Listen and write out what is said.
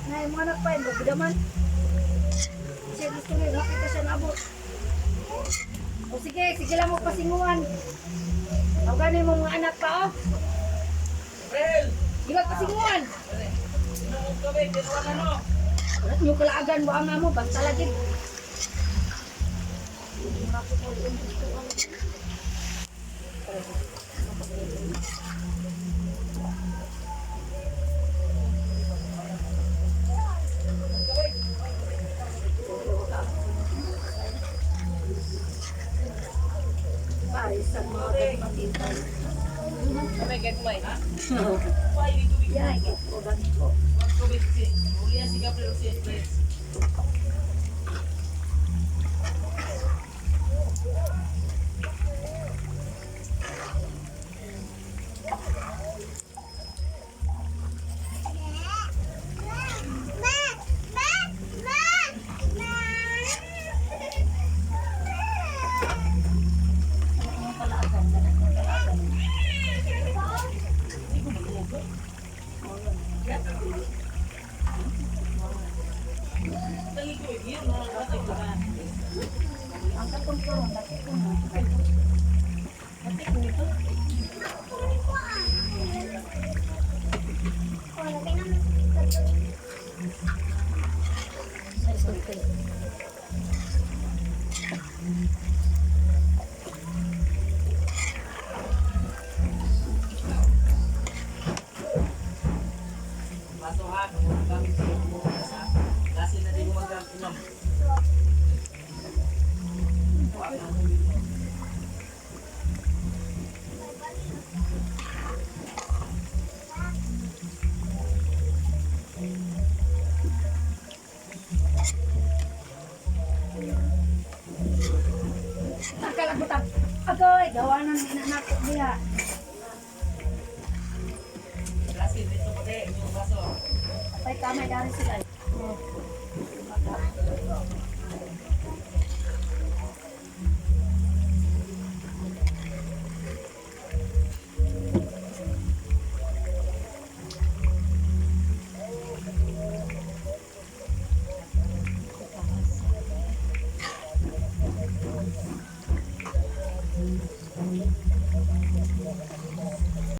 Na yung mga anak pa, yung magdaman. Siya gusto niya, nakita siya nabot. O sige, sige lang mo pasinguan. O gani mo mga anak pa, oh. April! Di ba pasinguan? Sinungog kami, tinuan na no. Wala nyo kalaagan mo ang amo, basta lagi. Pare sa mga kapatid. Kami, gagmay. Ha? Yeah, ko ko. Tubig si Uli si Gabriel si April. Ang katong karon, dati ko na. Dati ko nito. Sa sulti. Baso ha, gamit sa mo sa lasin na din gumagamit inom. Nakalabutan. Agoy, gawanan ni anak ko diha. Lasin dito pa de, yung baso. Patay kamay dari sila. Oh.